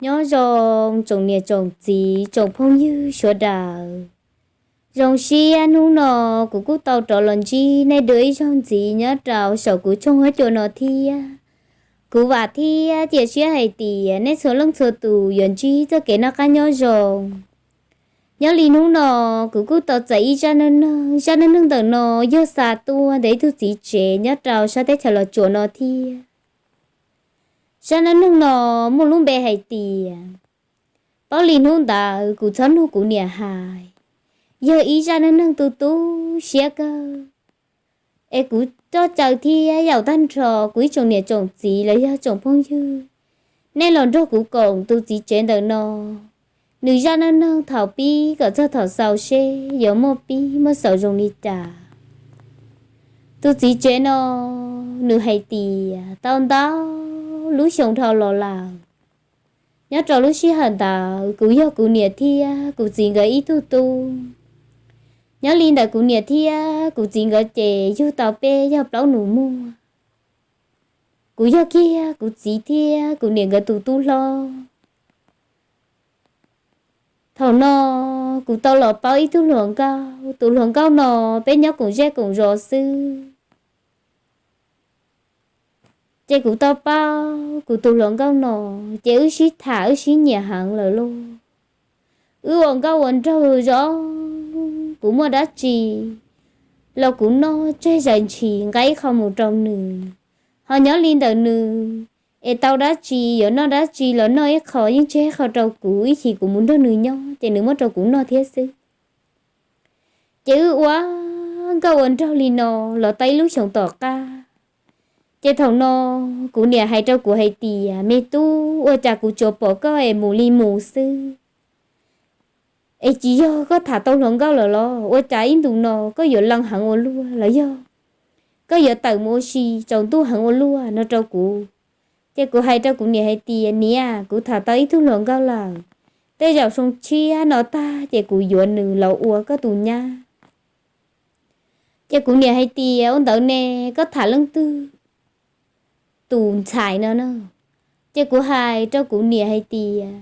Nyob zoo tsoom niam tsoom txiv tsoom phooj ywg sawv daws. Zoo siab hnub no kuv kuj tau rov los ntsib nej dua ib zaug ntxiv nyob rau saum kuv tshooj huab cua no thiab. Kuv vam thiab cia siab hais tias nej txhua leej txhua tus yuav ntsib txoj kev noj qab nyob zoo. Nyob li hnub no, kuv kuj tau txais ib zaj neej neeg, zaj neej neeg ntawm no yog xa tuaj ntawm ib tug txiv tsev nyob rau sab teb chaws Los Tsuas no thiab. Zaj neej neeg no muaj lub npe hais tias, paub li hnub ntawd kuv txhob nug kuv niam hais, yog ib zaj neej neeg tu tu siab kawg. Es kuv coj caw thiab yaum tag nrho kuv ib tsoom niam tsoom txiv los yog tsoom phooj ywg, nej los nrog kuv koom tus txiv tsev ntawm no, nws zaj neej neeg thaum pib kom txog thaum xaus seb yuav muaj pib muaj xaus zoo li cas. Tus txiv tsev no, nws hais tias tau ntau lub xyoo dhau los lawm. Nyob rau lub sij hawm ntawd kuv yog kuv niam thiab kuv txiv nkawd ib tug tub. Nyob li ntawm kuv niam thiab kuv txiv nkawd ces yug tau peb yog plaub nus muag. Kuv yog kiag kuv txiv thiab kuv niam nkawd tus tub hlob. Thaum no kuv tau los paub ib tug hluas nkauj, tus hluas nkauj no peb nyob koom zej koom zos xwb. Ces kuv tau paub kuv tus hluas nkauj no, ces wb sib tham wb sib nyiam heev lawm lauj. Wb ua nkauj ua nraug zoo, kuv muaj dab tsi los kuv noj tseg zais ntshis nqa ib qho mus rau nws. Ho nyob li ntawm nws, es tau dab tsi yuav noj dab tsi los noj ib qho yeej tseg ib qho rau kuv, ib chim kuv mus nrog nws nyob ces nws muab rau kuv noj thiab xwb. Ces wb ua nkauj ua nraug li no los tau ib lub xyoos tom qab. Ces thaum no kuv niam hais rau kuv hais tias, me tub, ua cas kuv tsuas pom koj es mus li mus xwb, es tsis yog koj tham tau hluas nkauj lawm los? Ua cas ib ntus no koj yuav lees heev ua luaj los yog koj yuav tawm mus ua si tsaus ntuj heev ua luaj no rau kuv? Ces kuv hais rau kuv niam hais tias, niam, kuv tham tau ib tug hluas nkauj lawm, tej zaum xyoo tshiab no tag ces kuv yuav nws los ua koj tus nyab. Ces kuv niam hais tias, ua ntawd ne, koj tham leej twg tus ntxhais no na? Ces kuv hais rau kuv niam hais tias,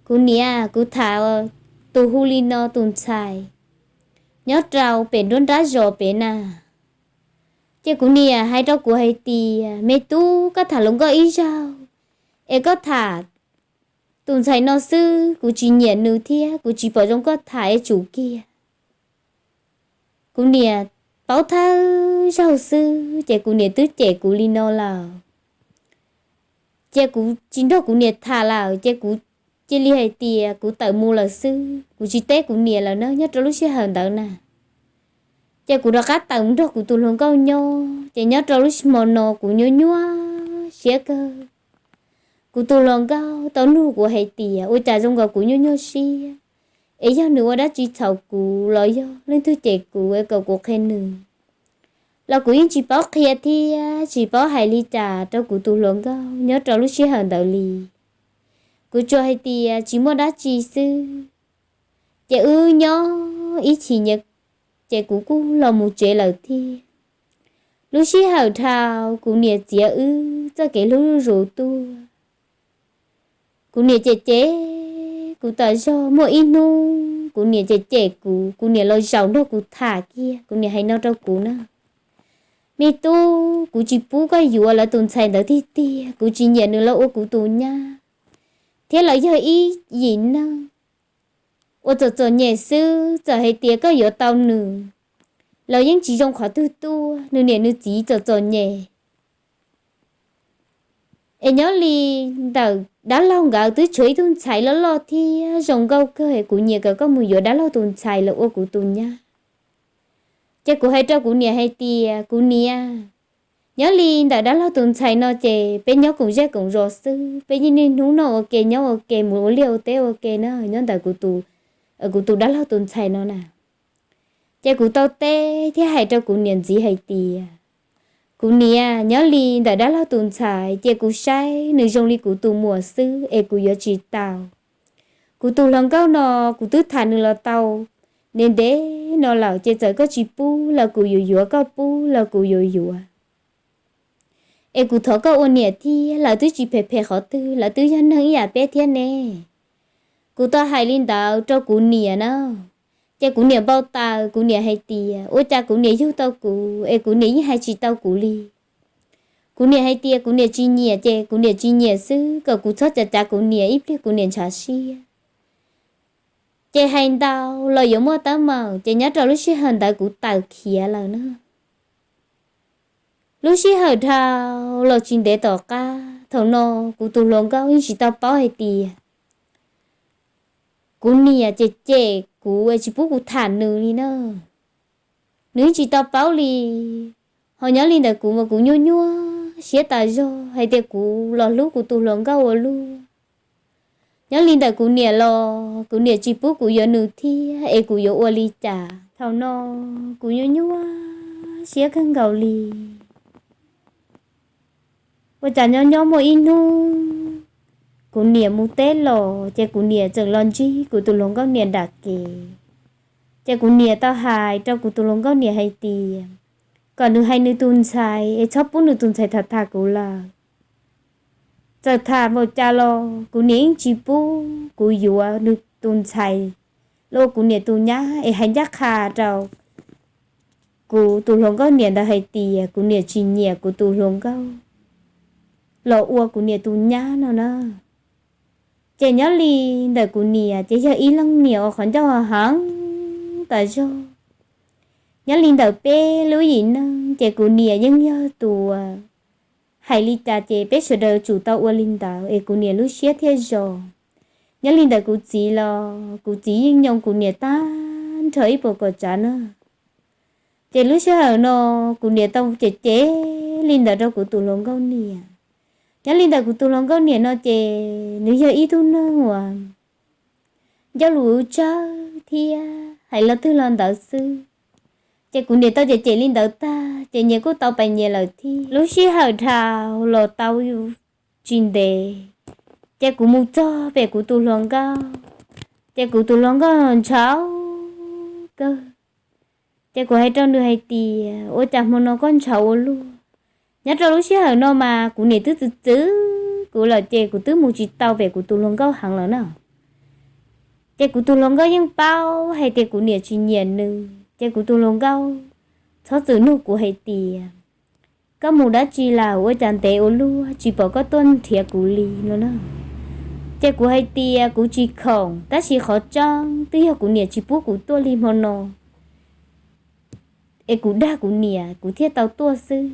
kuv niam, kuv tham tus hu li no tus ntxhais nyob rau pem nruab nrab zos pem na. Ces kuv niam hais rau kuv hais tias, me tub, koj tham hluas nkauj ib zaug es koj tham tus ntxhais no xwb, kuv tsis nyiam nws thiab kuv tsis pom zoo koj tham es tsum kiag. Kuv niam paub thawj zaug xwb ces kuv niam twb cem kuv li no lawm. Ces kuv tsis nrog kuv niam tham lawm ces kuv cia li hais tias kuv tawm mus lawm xwb, kuv tsis teb kuv niam lawm na nyob rau lub sij hawm ntawd na. Ces kuv rov qab tawm mus nrog kuv tus hluas nkauj nyob, ces nyob rau lub hmo no kuv nyuaj nyuaj siab kawg. Kuv tus hluas nkauj tau nug kuv hais tias ua cas zoo nkaus kuv nyuaj nyuaj siab, es yog nws ua dab tsi txhaum kuv los yog leej twg cem kuv es kom kuv qhia nws los kuv yeej tsis paub qhia thiab tsis paub hais li cas rau kuv tus hluas nkauj nyob rau lub sij hawm ntawd li. Kuv tsuas hais tias tsis muaj dab tsi xwb. Ces wb nyob ib chim nyias, ces kuv kuj los mus tsev lawm thiab. Lub sij hawm dhau kuv niam txiav wb txoj kev hlub zuj zus tuaj. Kuv niam cem cem kuv tas zog, muaj ib hnub kuv niam cem cem kuv, kuv niam los zaum nrog kuv tham kiag, kuv niam hais no rau kuv na, me tub, kuv tsis pub koj yuav lawv tus ntxhais ntawd tiag tiag, kuv tsis nyiam nws los ua kuv tus nyab, thiab lawv yog ib yim neeg uas txom txom nyem xwb, txawm hais tias koj yuav tau nws los yeej tsis zoo qhov twg tuaj, nws niam nws txiv txom txom nyem. Es nyob li ntawm dab laug nkawd twb tshuav ib tug ntxhais loj loj thiab zoo nkauj kawg, kuv nyiam kom koj mus yuav dab laug tus ntxhais los ua kuv tus nyab. Ces kuv hais rau kuv niam hais tias, kuv niam, nyob li ntawm dab laug tus ntxhais no ces peb nyob koom zej koom zos xwb, peb yeej niaj hnub noj ua ke nyob ua ke mus ua liaj ua teb ua ke na nyob ntawm kuv tus, kuv tus dab laug tus ntxhais no na. Ces kuv tau teb thiab hais rau kuv niam ntxiv hais tias, kuv niam, nyob li ntawm dab laug tus ntxhais ces kuv saib nws zoo li kuv tus muam xwb es kuv yuav tsis tau. Kuv tus hluas nkauj no kuv twb tham nws los tau ntev ntev no lawm, ces txawm koj tsis pub los kuv yuav yuav, koj pub los kuv yuav yuav. Es kuv thov koj ua niam thiab, lawv twb tsis phem phem qhov twg, lawv twb yog neeg ib yam peb thiab ne. Kuv tau hais li ntawd rau kuv niam na, ces kuv niam npau taws, kuv niam hais tias ua cas kuv niam yug tau kuv es kuv niam yeej hais tsis tau kuv li. Kuv niam hais tias kuv niam tsis nyiam ces kuv niam tsis nyiam xwb, kom kuv txhob cav cav kuv niam, ib pliag kuv niam ntshav siab. Ces hais ntau los yuav muaj teeb meem, ces nyob rau lub sij hawm ntawd kuv tawm khiav lawm na. Lub sij hawm dhau los tsis ntev tom qab, thaum no kuv tus hluas nkauj yeej tsis tau paub hais tias kuv niam cem cem kuv es tsis pub kuv tham nws li na. Nws yeej tsis tau paub li. Ho nyob li ntawm kuv mas kuv nyuaj nyuaj siab tas zog hais tias kuv los hlub kuv tus hluas nkauj ua luaj. Nyob li ntawm kuv niam los kuv niam tsis pub kuv yuav nws thiab, es kuv yuav ua li cas? Thaum no kuv nyuaj nyuaj siab kawg nkaus li. Ua cas nyob nyob muaj ib hnub kuv niam mus teb los, ces kuv niam tseem los ntsib kuv tus hluas nkauj niam nram kev. Ces kuv niam tau hais rau kuv tus hluas nkauj niam hais tias kom nws hais nws tus ntxhais es txhob pub nws tus ntxhais tham tham kuv lawm. Txawm tham npaum cas los kuv niam yeej tsis pub kuv yuav nws tus ntxhais los ua kuv niam tus nyab, es hais ncaj qha rau kuv tus hluas nkauj niam ntawd hais tias kuv niam tsis nyiam kuv tus hluas nkauj los ua kuv niam tus nyab no na. Ces nyob li ntawm kuv niam ces yog ib leej niam uas qhov ncauj heev tas zog. Nyob li ntawm peb lub yim neej ces kuv niam yeej yog tus hais li cas ces peb sawv daws tsum tau ua li ntawd es kuv niam lub siab thiaj zoo. Nyob li ntawm kuv txiv los kuv txiv yeej nyoo kuv niam tag nrho ib puas kom tsav na. Ces lub sij hawm no kuv niam tau cem cem li ntawd rau kuv tus hluas nkauj niam. Nyob li ntawm kuv tus hluas nkauj niam no ces nws yog ib tug neeg uas ncauj lus tsawg thiab hais lo twg lo ntawd xwb. Ces kuv niam tau cem cem li ntawd tag ces nyias kuj tau pais nyias lawm thiab. Lub sij hawm dhau los tau tsis ntev, ces kuv mus txog pem kuv tus hluas nkauj, ces kuv tus hluas nkauj ntshaus kawg. Ces kuv hais rau nws hais tias ua cas hmo no koj ntshaus ua luaj? Nyob rau lub sij hawm no mas kuv niam twb txwv txwv kuv lawm ces kuv twb mus tsis tau pem kuv tus hluas nkauj heev lawm na. Ces kuv tus hluas nkauj yeej paub hais tias kuv niam tsis nyiam nws, ces kuv tus hluas nkauj txhob txwm nug kuv hais tias koj mus dab tsi lawm, ua cas ntev ua luaj tsis pom koj tuaj nrhiav kuv li no na. Ces kuv hais tias kuv tsis khoom, tab sis qhov tseeb twb yog kuv niam tsis pub kuv tuaj li hmo no, es kuv dag kuv niam kuv thiaj tau tuaj xwb.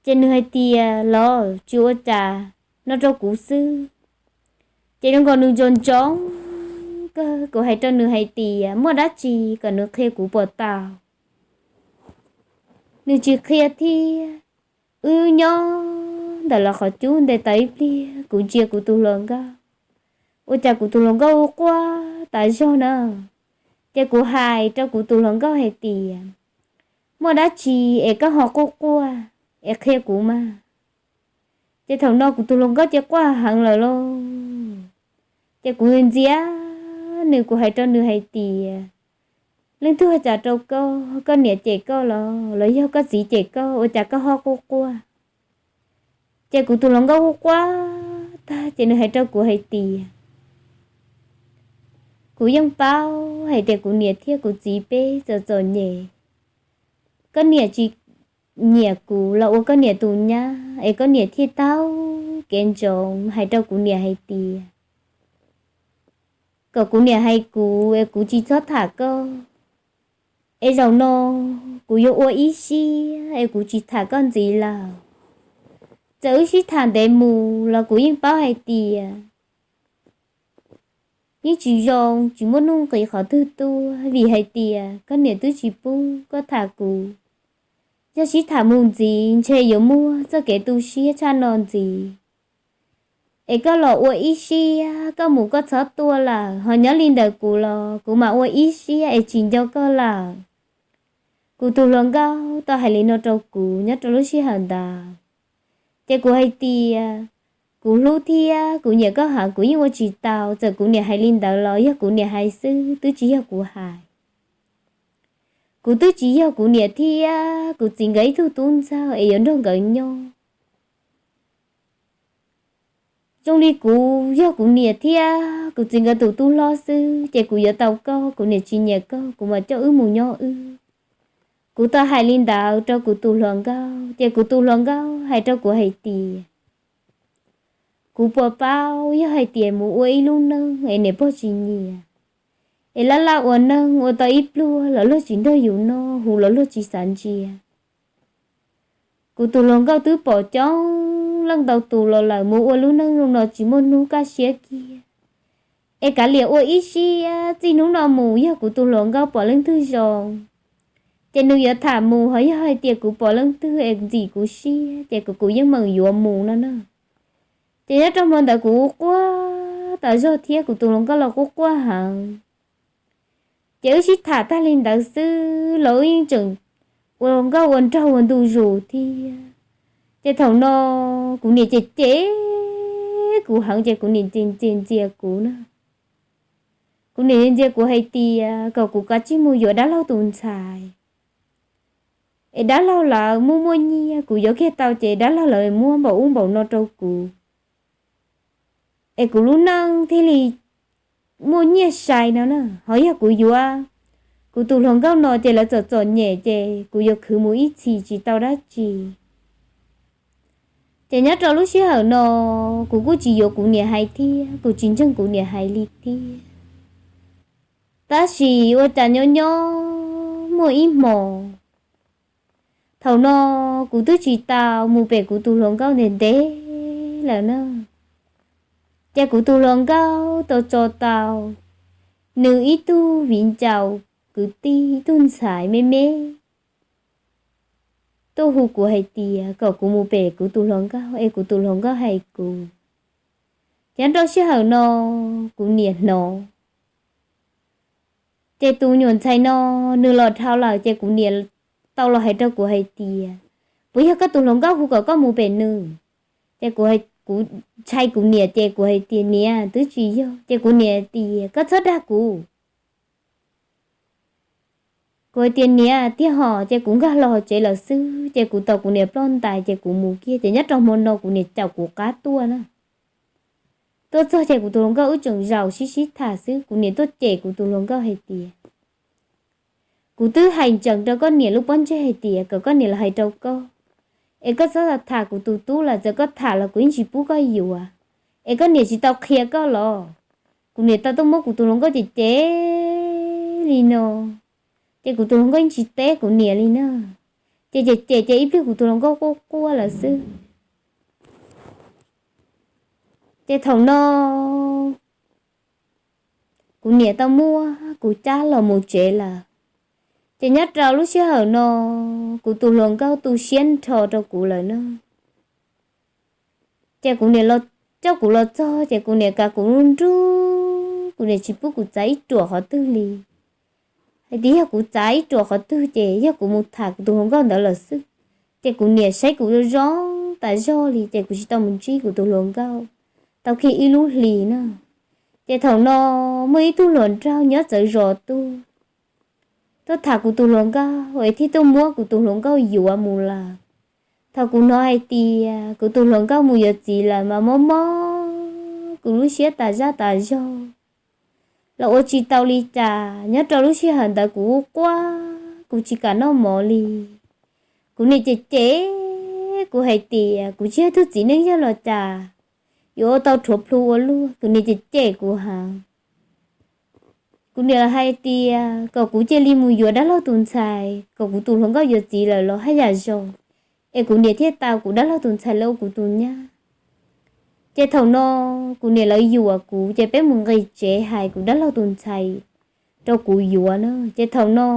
Ces nws hais tias los tsis ua cas, no rau kuv xwb. Ces zoo nkaus nws ntsoov ntsoov kawg, kuv hais rau nws hais tias muaj dab tsi kom nws qhia kuv puas tau. Nws tsis qhia thiab. Wb nyob ntawm los qhov cub nte taws ib pliag kuv ntsia kuv tus hluas nkauj, ua cas kuv tus hluas nkauj quaj tas zog na. Ces kuv hais rau kuv tus hluas nkauj hais tias muaj dab tsi es koj ho quaj quaj es qhia kuv mas. Ces thaum no kuv tus hluas nkauj ces quaj heev lawm lauj. Ces kuv ntxias nws, kuv hais rau nws hais tias leej twg ua cas rau koj, koj niam cem koj los los yog koj txiv cem koj ua cas koj ho quaj quaj? Ces kuv tus hluas nkauj quaj quaj tag ces nws hais rau kuv hais tias kuv yeej paub hais tias kuv niam thiab kuv txiv peb txom txom nyem. Koj niam tsis nyiam kuv los ua koj niam tus nyab es koj niam thiaj taug kev ntsoov hais rau kuv niam hais tias kom kuv niam hais kuv es kuv tsis txhob tham koj. Es zaum no kuv yuav ua ib siab es kuv tsis tham koj ntxiv lawm. Txawm wb sib tham ntev mus los kuv yeej paub hais tias yeej tsis zoo, tsis muaj nuj nqis qhov twg tuaj, vim hais tias koj niam twb tsis pub koj tham kuv. Yog sib tham mus ntxiv ntshe yuav muaj txoj kev tu siab tshaj no ntxiv. Es koj los ua ib siab, koj mus koj txhob tuaj lawm, ho nyob li ntawm kuv los kuv mam ua ib siab es tsis nco koj lawm. Kuv tus hluas nkauj tau hais li no rau kuv nyob rau lub sij hawm ntawd. Ces kuv hais tias kuv hlub thiab kuv nyiam koj heev, kuv yeej ua tsis tau, txawm kuv niam hais li ntawd los yog kuv niam hais xwb, twb tsis yog kuv hais. Kuv twb tsis yog kuv niam thiab kuv txiv nkawd ib tug tub ntxawg es yuav nrog nkawd nyob. Zoo li kuv yog kuv niam thiab kuv txiv nkawd tus tub hlob xwb, ces kuv yuav tau koj, kuv niam tsis nyiam koj, kuv mam coj wb mus nyob wb. Kuv tau hais li ntawd rau kuv tus hluas nkauj, ces kuv tus hluas nkauj hais rau kuv hais tias, kuv puas paub yog hais tias mus ua ib lub neej es niam pog tsis nyiam, es laj laj ua neej ua tau ib pluag los luag tsis nrog yus noj, hu los luag tsis xav ntsia. Kuv tus hluas nkauj twb pom coob leej ntau tus los lawm, mus ua lub neej zoo no tsis muaj hnub kaj siab kiag. Es kav liam ua ib siab, txij hnub no mus yog kuv tus hluas nkauj pom leej twg zoo, ces nws yuav tham mus, ho yog hais tias kuv pom leej twg es ntxim kuv siab, ces kuv yeej meem yuav mus no na. Ces nyob rau hmo ntawd kuv quaj tas zog thiab kuv tus hluas nkauj los quaj quaj heev. Ces wb sib tham tag li ntawd xwb los wb yeej tseem ua nkauj ua nraug ua ntu zus thiab. Ces thaum no kuv niam cem cem kuv heev, ces kuv niam ntxias ntxias ntxias kuv na. Kuv niam ntxias kuv hais tias kom kuv kav tsij mus yuav dab laug tus ntxhais, es dab laug lawv muaj muaj nyiaj, kuv yuav kiag tau ces dab laug lawv muab npaum ub npaum no rau kuv, es kuv lub neej thiaj li muaj nyiaj sai no na. Ho yog kuv yuav kuv tus hluas nkauj no ces lawv txom txom nyem ces kuv yuav khwv mus ib txhis tsis tau dab tsi. Ces nyob rau lub sij hawm no kuv kuj tsis yuav kuv niam hais thiab kuv tsis ntseeg kuv niam hais li thiab. Tab sis ua cas nyob nyob muaj ib hmos, thaum no kuv twb tsis tau mus pem kuv tus hluas nkauj ntev ntev lawm na. Ces kuv tus hluas nkauj tau tso tau nws ib tug viv ncaus kwv tij, ib tug ntxhais me me tuaj hu kuv hais tias kom kuv mus pem kuv tus hluas nkauj es kuv tus hluas nkauj hais kuv. Ces nyob rau sij hawm no kuv niam hnov, ces tus nyuam ntxhais no nws los dhau lawm ces kuv niam tau los hais rau kuv hais tias, puas yog koj tus hluas nkauj hu kom koj mus pem nws? Ces kuv, kuv ntshai kuv niam ces kuv hais tias, niam, twb tsis yog. Ces kuv niam tias, koj txhob dag kuv. Kuv hais tias, niam, tiag hos. Ces kuv nkag los tsev lawm xwb ces kuv tos kuv niam ploj ntais ces kuv mus kiag. Ces nyob rau hmo no kuv niam caum kuv qab tuaj na. Tuaj txog ces kuv tus hluas nkauj wb tseem zaum sib sib tham xwb, kuv niam tuaj cem kuv tus hluas nkauj hais tias, kuv twb hais ntsees rau koj niam lub pob ntseg hais tias kom koj niam los hais rau koj, es koj txhob tham kuv tus tub lawm, txawm koj tham los kuv yeej tsis pub koj yuav, es koj niam tsis tau qhia koj los? Kuv niam tau tuaj muab kuv tus hluas nkauj cem cem li no, ces kuv tus hluas nkauj yeej tsis teb kuv niam li na. Ces cem cem ces ib pliag kuv tus hluas nkauj quaj quaj lawm xwb. Ces thaum no kuv niam tau muab kuv cab los mus tsev lawm. Ces nyob rau lub sij hawm no kuv tus hluas nkauj tu siab nrho rau kuv lawm na. Ces kuv niam coj kuv los txog ces kuv niam kav kuv lub nruj, kuv niam tsis pub kuv txav ib ruam qhov twg li. Hais tias yog kuv txav ib ruam qhov twg ces yog kuv mus tham kuv tus hluas nkauj ntawd lawm xwb. Ces kuv niam saib kuv zoo zoo tas zog li ces kuv tsis tau mus ntsib kuv tus hluas nkauj tau kiag ib lub hlis na. Ces thaum no muaj ib tug hluas nraug nyob txawv zos tuaj, tuaj tham kuv tus hluas nkauj es thiaj tuaj muab kuv tus hluas nkauj yuav mus lawm. Thaum kuv hnov hais tias kuv tus hluas nkauj mus yuav txiv lawm mas mob mob kuv lub siab tas zaj tas zog los ua tsis tau li cas. Nyob rau lub sij hawm ntawd kuv quaj quaj, kuv tsis kam noj mov li. Kuv niam cem cem kuv hais tias kuv tsis yog tug txiv neej yawg los cas yuav ua tau rhuav plhu ua luaj. Kuv niam cem cem kuv heev. Kuv niam los hais tias kom kuv cia li mus yuav dab laug tus ntxhais, kom kuv tus hluas nkauj yuav txiv lawm los haj yam zoo, es kuv niam thiaj tau kuv dab laug tus ntxhais los ua kuv tus nyab. Ces thaum no kuv niam lawv yuam kuv ces peb mus nqis tsev hais kuv dab laug tus ntxhais rau kuv yuav na. Ces thaum no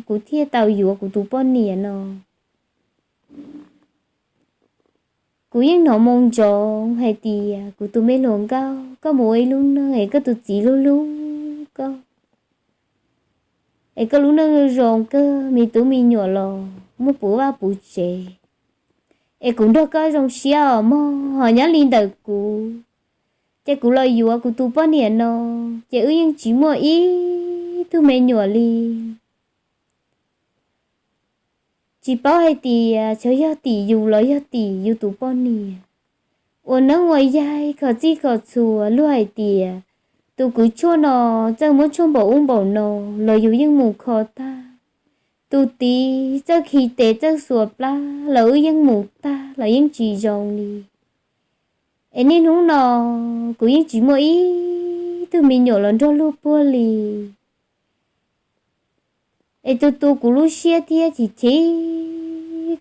kuv thiaj tau yuav kuv tus poj niam no. Kuv yeej hnov moo ntsoov hais tias kuv tus me hluas nkauj, koj mus ua ib lub neej es koj tus txiv hlub hlub koj, es koj lub neej zoo kawg, me tub me nyuam los muaj puv vaj puv tsev, es kuv nrog koj zoo siab os mog. Ho nyob li ntawm kuv, ces kuv los yuav kuv tus poj niam no, ces wb yeej tsis muaj ib tug me nyuam li. Tsis paub hais tias xyov yog tim yus los yog tim yus tus poj niam. Ua neeb ua yaig kho txij kho txhua, luag hais tias tus kwv tshuaj no txawj muab tshuaj npaum ub npaum no los yus yeej mus kho tag. Tus tid txawj khi tes txawj xuas plab los wb yeej mus tag los yeej tsis zoo li. Es niaj hnub no kuv yeej tsis muaj ib tug me nyuam los nrog luag puag li. Es tu tu kuv lub siab thiab chim chim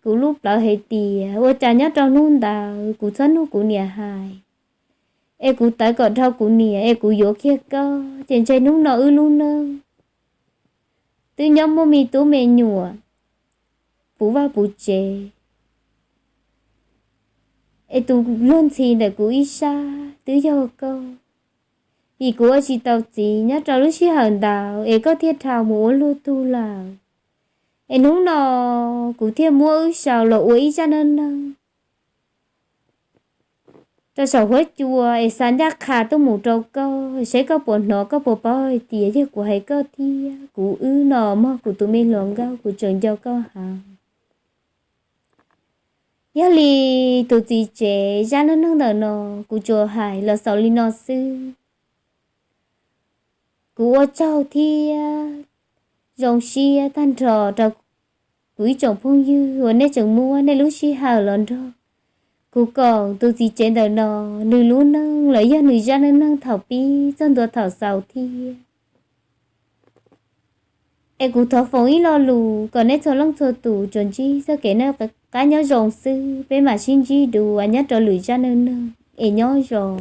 kuv lub plawv hais tias ua cas nyob rau hnub ntawd kuv txhob nug kuv niam hais, es kuv tawv kom dhau kuv niam, es kuv yuav kiag koj, ces ntshe hnub no wb lub neej twb nyob muaj me tub me nyuam puv vaj puv tsev, es tus luag ntxhi ntawm kuv ib sab twb yog koj. Vim kuv ua tsis tau txiv nyob rau lub sij hawm ntawd es koj thiaj dhau mus ua luag tug lawm. Es hnub no kuv thiaj muab wb sau los ua ib zaj neej neeg rau saum huab cua es xa ncaj qha tuaj mus rau koj, saib koj puas hnov, koj puas paub hais tias yog kuv hais koj thiab kuv wb no mog kuv tus me hluas nkauj, kuv tseem nco koj heev. Yog li tus txiv tsev, zaj neej neeg ntawm no kuv tsuas hais los xaus li no xwb. Kuv ua tsaug thiab zoo siab tag nrho rau kuv ib tsoom phooj ywg uas nej tseem muab nej lub sij hawm los nrog kuv koom tus txiv tsev ntawm no, nws lub neej los yog nws zaj neej neeg thaum pib txog ntua thaum xaus thiab. Es kuv thov foom ib lo lus kom nej txhua leej txhua tus tsuas ntsib txoj kev noj qab nyob zoo xwb, peb mam sib ntsib dua nyob rau lwm zaj neej neeg, es nyob zoo.